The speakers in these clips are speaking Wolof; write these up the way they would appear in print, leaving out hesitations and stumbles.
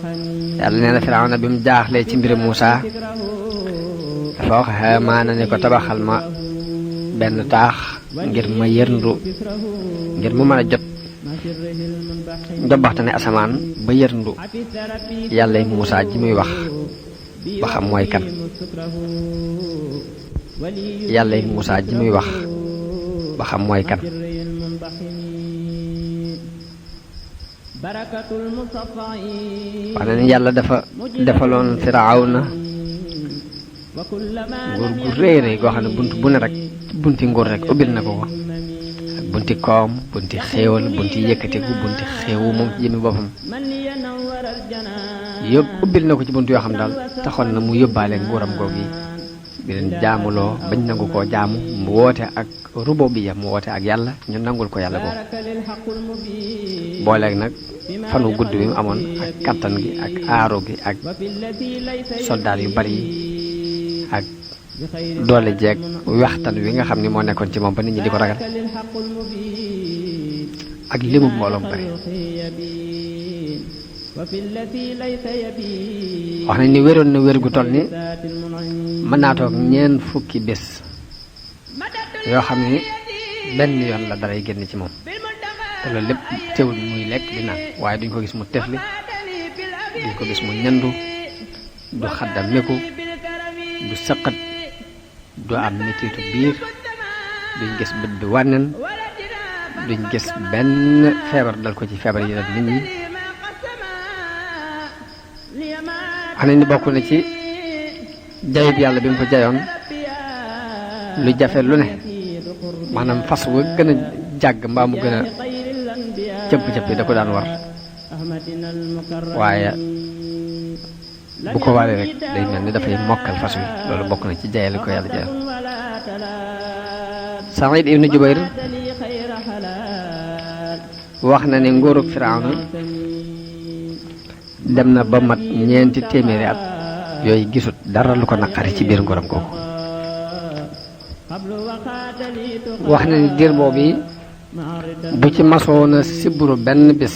yàlla nee na Firawna bi mu jaaxlee ci mbiri Muusaa dafa wax Haamaana ni ko tabaxal ma benn taax ngir ma yërndu ngir mu mën a jot njobbaxtane asamaan ba yërndu yàllay Muusaa ji muy wax ba xam mooy kan yàllay Muusaa ji muy wax ba xam mooy kan wax na ni yàlla dafa defaloon Firawna nguur gu rëy rëy goo xam ne bunt bu ne rek bunti nguur rek ubbil na ko ko ak bunti koom bunti xéewal bunti yëkkatiku bunti xéewu moom ci jëmi boppam yëpp ubbil na ko ci bunt yoo xam daal taxoon na mu yóbbaale nguuram googu yi di leen jaamuloo bañ nangu koo jaamu mu woote ak rububiyya mu woote ak yàlla ñu nangul ko yàlla googu booleeg nag fanu gudd bi mu amoon ak kattan gi ak aaro gi ak soldaar yu bari yi ak doole jeeg waxtaan wi nga xam ni moo nekkoon ci moom ba nit ñi di ko ragal ak limu mbooloom bari wax nañ ni wéroon na wér gu toll ni mën naa toog ñeent fukki bés yoo xam ni benn yoon la daray génn ci moom te loolu lépp teewul muy lekk di naan waaye duñ ko gis mu tefli duñ ko gis mu ñandu du xaddam meku du sëqat du am mettitu biir duñ gis bët bi wànnen duñ gis benn feebar dal ko ci feebar yi dal nit ñi wax nañ ni bokk na ci jayib yàlla bi mu ko jayoon lu jafe lu ne maanaam fas wa gën a jàgg mbaa mu gën a jëpp-jëpp yi da ko daan war waaye bu ko waree rek day mel ni dafay mokkal fas wi loolu bokk na ci jayal ko yàlla jayal Saïd ibnu Jubayr wax na ne nguurug Firawna dem na ba mat ñeenti téeméeri at yooyu gisut dara lu ko naqari ci biir nguuram kooku wax na ni diir boobu bu ci masoon a siburu benn bis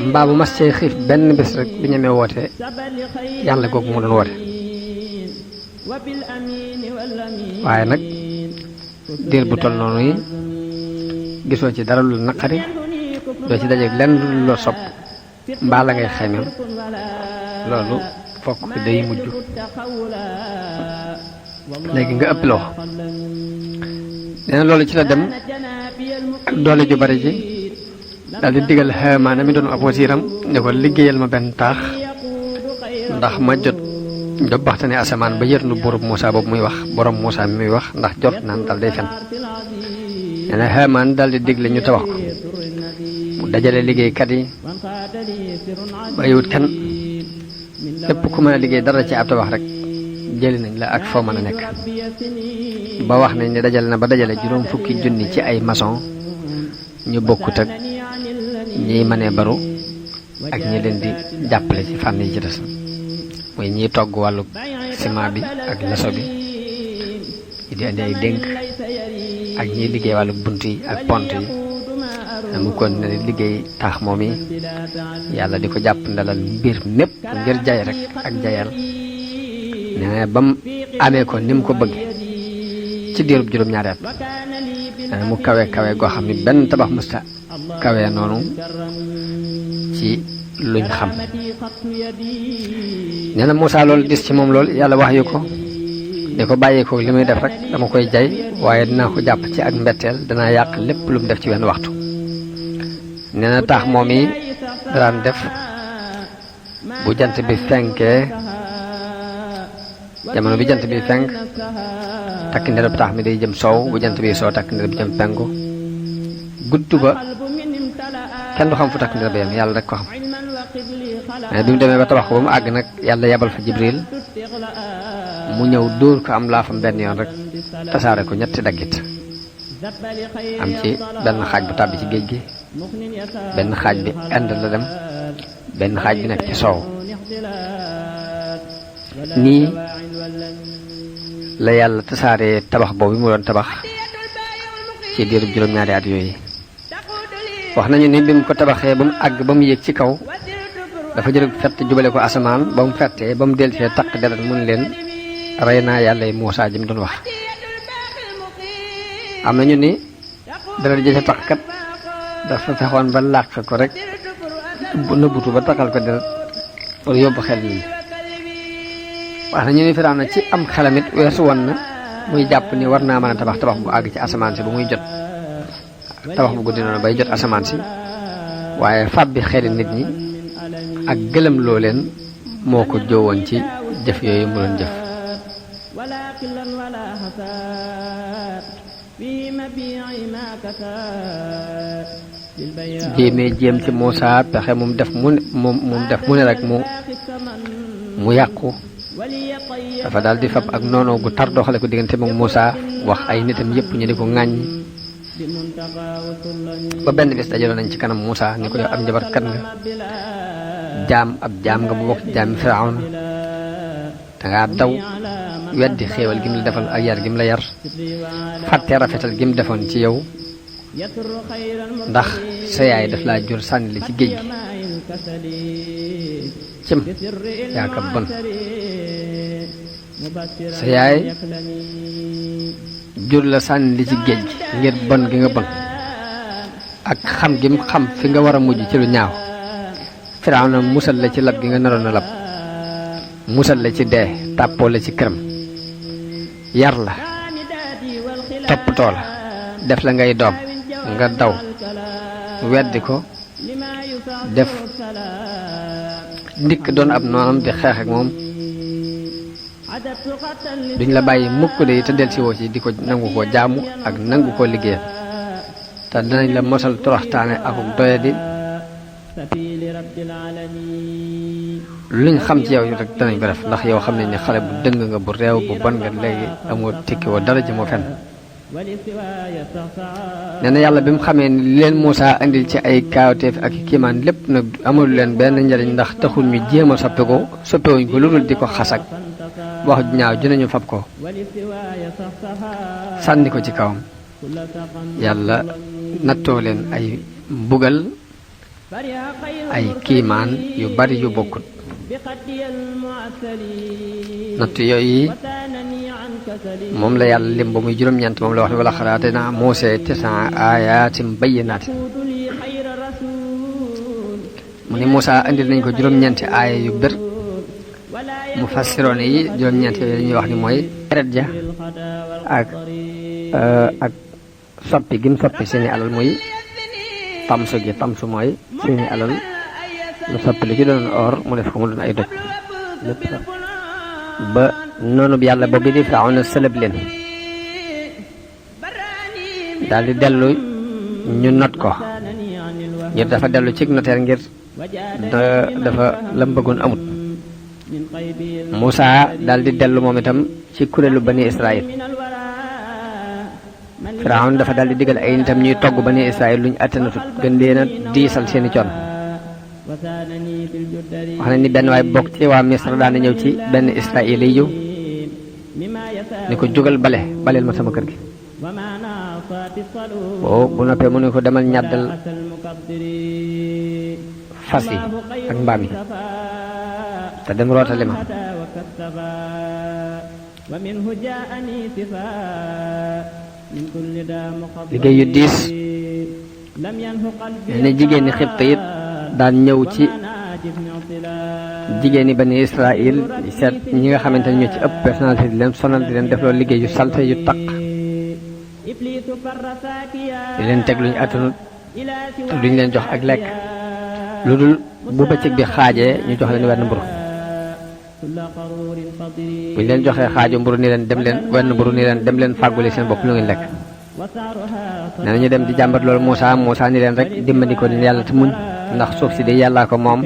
mbaa bu mas cee xiif benn bis rek du ñemee woote yàlla googu mu doon woote waaye nag diir bu toll noonu yi gisoo ci dara lu naqari doo ci dajeeg lenn lu la sopp mbaa la ngay xeymem loolu fokk day mujj léegi nga ëpp loo nee na loolu ci la dem ak doole ju bari ji daal di digal Haamaana mi doon ab wasiiram ne ko liggéeyal ma benn taax ndax ma jot jobbaxtane asamaan ba yërnu buurub Muusaa boobu muy wax borom Muusaa mi muy wax ndax jot naan dal day fen nee na Haamaan daal di digle ñu tabax ko mu dajale liggéeykat yi bàyyiwut kenn lépp ku mën a liggéey dara ci ab tabax rek jëli nañ la ak foo mën a nekk ba wax nañ ne dajale na ba dajale juróom fukki junni ci ay maçon ñu bokkut ak ñiy mënee baru ak ñi leen di jàppale ci fànn yi ci des mooy ñiy togg wàllu ciment bi ak laso bi ñi di andi ay dénk ak ñiy liggéey wàllu bunt yi ak pont yi mu kon ne liggéey taax moom yi yàlla di ko jàpp ndalal mbir mépp ngir jaay rek ak jayal nee ba mu amee ko ni mu ko bëgg ci diirub juróom-ñaari at mu kawe kawe goo xam ni benn tabax musta kawe noonu ci luñ xam nee na Muusaa loolu dis ci moom loolu yàlla wax yu ko di ko bàyyee ko li muy def rek dama koy jay waaye dinaa ko jàpp ci ak mbetteel danaa yàq lépp lu mu def ci wenn waxtu nee na taax moom yi daan def bu jant bi fenkee jamono bi jant bi fenk takk ndereb taax mi day jëm soow bu jant bi soow takk ndereb jëm penku gudd ba kenn du xam fu takk ndereb yam yàlla rek ko xam mais bi mu demee ba tabax ko ba mu àgg nag yàlla yebal fa Jibril mu ñëw dóor ko am laafam benn yoon rek tasaare ko ñetti daggit am ci benn xaaj bu tàbbi ci géej gi benn xaaj bi Inde la dem benn xaaj bi nekk ci soow nii la yàlla tasaare tabax boobu mu doon tabax ci diirub juróom-ñaari at yooyu wax nañu ni bi mu ko tabaxee ba mu àgg ba mu yéeg ci kaw dafa jël fett jubale ko asamaan ba mu fettee ba mu dellusee takk deret mun leen rey naa yàlla yi Muusaa ji mu doon wax. am na ñu ni deret ji ca takk kat dafa fexoon ba làq ko rek nëbbutu ba takkal ko deret pour yóbbu xel nit ñi. wax na ñu ni Firawna ci am xelamit weesu woon na muy jàpp ni war naa mën a tabax bu àgg ci asamaan si ba muy jot tabax bu guddi noonu bay jot asamaan si waaye fab bi xeli nit ñi ak gëlëm loo leen moo ko jóowoon ci jëf yooyu mu doon jëf. jéem ci Muusaa pexe mu def mu ne rek mu yàqu dafa daal di fab ak noonu gu tar doxale ko diggante moom Muusaa wax ay nitam yépp ñu di ko ŋàññ ba benn bis dajaloo nañ ci kanam Muusaa ni ko yow ab njabarkat nga ab jaam nga bu bokk jaami Firawna dangaa daw weddi xéewal gi mu la defal ak yar gi mu la yar fàtte rafetal gi mu defoon ci yow ndax sa yaay daf laa jur sànni li ci géej gi cim yaa ka bon sa yaay jur la sànni li ci géej gi ngir bon gi nga bon ak xam gi mu xam fi nga war a mujj ci lu ñaaw Firawna musal la ci lab gi nga naroon a lab musal la ci dee tàppoo la ci këram yar la toppatoo la def la ngay doom nga daw weddi ko def ndikk doon ab noonam di xeex ak moom duñ la bàyyi mukk de te del si woo ci di ko nangu koo jaamu ak nangu koo liggéeyal te danañ la mosal toroxtaane akuk doyadi luñ xam ci yow rek danañ ko def ndax yow xam nañ ne xale bu dëng nga bu réew bu bon nga léegi amoo tikki woo dara ji moo fenn. nee na yàlla bi mu xamee ni leen Muusaa indil ci ay kaawteef ak kiimaan lépp nag amul leen benn njariñ ndax taxul ñu jéem a soppewuñ ko lu dul di ko xasak wax ñaaw ju nañu fab ko sànni ko ci kawam yàlla nattoo leen ay mbugal ay kiimaan yu bari yu bokkut natt yooyu moom la yàlla lim ba muy juróom-ñeent moom la wax ne wala xalaate naa Muusaa 9 aayaatin bayyinaatin mu ni Muusaa indil nañ ko juróom-ñeenti aaya yu bir mu fassiroon yi juróom-ñeent yooyu dañuy wax ni mooy deret ja ak soppi gi mu soppi seeni alal muy tamsu gi tamsu mooy seeni alal lu soppi lu ci doon or mu def ko mu doon ay doj lépp sax ba noonu bi yàlla boobu di Firawna sëlëb leen daal di dellu ñu not ko ngir dafa dellu ci noteer ngir dafa lam bëggoon amut Muusaa daal di dellu moom itam ci kuréelu bani Israël Firawna dafa daal di digal ay nitam ñuy togg bani Israël luñ attanatut gën leen a diisal seeni coon wax na ni benn waay bokk ci waa Misra daana ñëw ci benn Israël yi ni ko jógal baleel ma sama kër gi bu noppee mu ne ko demal ñàddal fas yi ak mbaam yi te dem rootali ma liggéey yu diis ne jigéen ñi Xibt it daan ñëw ci jigéen ñi bani Israël seet ñi nga xamante ne ñoo ci ëpp personnalité di leen sonal di leen def loolu liggéey yu salte yu taq di leen teg luñu attanut te duñ leen jox ak lekk lu dul bu bëccëg bi xaajee ñu jox leen wenn mburu buñ leen joxee xaaju mburu ni leen dem leen wenn mburu ni leen dem leen fàgguli seen bopp lu ngeen lekk nee na ñu dem di jàmbat loolu Muusaa ni leen rek dimbali ko ni yàlla te muñ ndax suuf si de yàllaa ko moom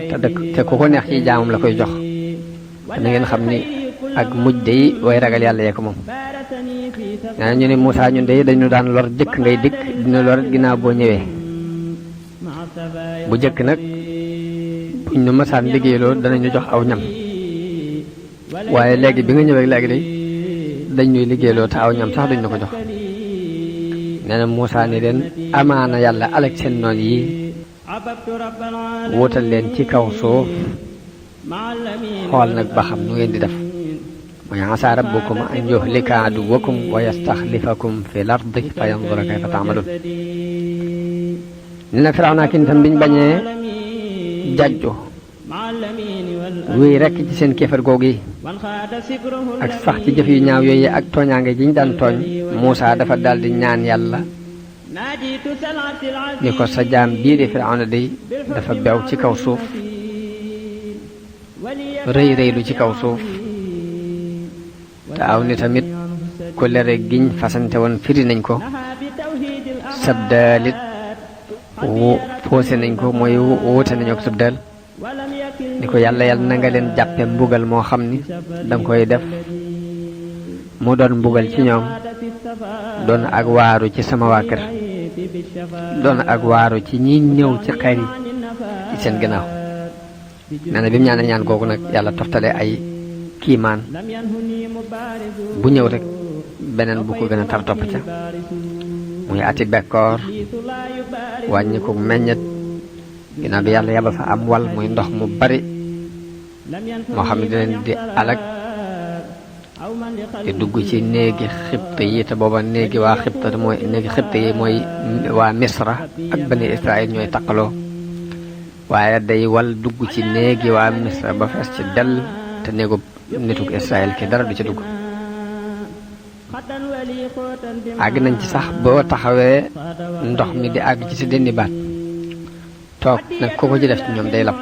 te ku ko neex ci jaamam la koy jox te na ngeen xam ni ak mujj de way ragal yàlla yee ko moom. nee na ñu ne Muusaa ñun de dañu daan lor jëkk ngay dikk dina lor ginnaaw boo ñëwee bu jëkk nag buñ nu masaan liggéeyloo danañu jox aw ñam waaye léegi bi nga ñëwee léegi de dañ ñuy liggéeyloo te aw ñam sax duñ na ko jox. nee na Muusaa ni leen amaana yàlla alak seen noon yi wutal leen ci kaw suuf xool nag ba xam nu ngeen di def mooy asaa rabbukum an yuhlika aduwwakum wa yastaxlifakum fi lardi fa yanzura kayfa taamaluun ni na Firawna ak nitam biñ bañee jajju wéy rekk ci seen kéefar googu yi ak sax ci jëf yu ñaaw yooyu ak tooñaange ji ñu daan tooñ Muusaa dafa daldi ñaan yàlla ni ko sa jaam bii di Firawna day dafa bew ci kaw suuf rëy rëylu ci kaw suuf te aw ni tamit ku lere giñ fasante woon firi nañ ko sabdaalit poose nañ ko mooy wóote nañu ak sabdaal ni ko yàlla na nga leen jàppe mbugal moo xam ni danga koy def mu doon mbugal ci ñoom doon ak waaru ci sama waa kër doon ak waaru ci ñi ñëw ci xeer yi ci seen gannaaw nee na bi mu ñaanee ñaan googu nag yàlla toftale ay kiimaan bu ñëw rek beneen bu ko gën a tar topp ca muy ati bekkoor wàññi ko meññet ginnaaw bi yàlla yabal fa am wal muy ndox mu bari moo xam ne dinañ di alag di dugg ci néegi xibte yi te booba néegi waa xibte mooy néegi xibte yi mooy waa misra ak bani israil ñooy taqaloo waaye day wal dugg ci néegi waa misra ba fees ci dell te néegu nituk israil ki dara du ci dugg àgg nañ ci sax boo taxawee ndox mi di àgg ci si dënni baat toog nag ku ko ci def ci ñoom day lab